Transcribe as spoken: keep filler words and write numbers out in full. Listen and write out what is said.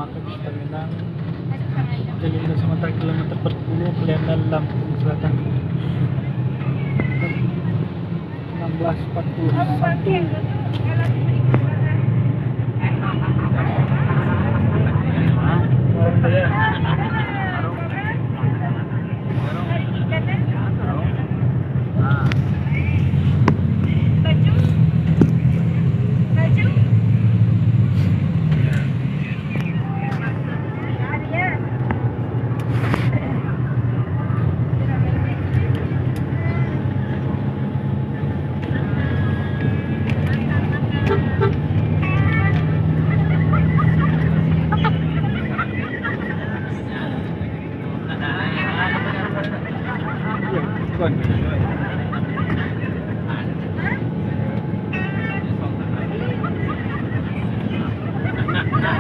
Markas Kota Minang, Jalan Lintas Sumatera, kilometer empat puluh, Kalianda, Lampung Selatan. Enam belas empat puluh satu.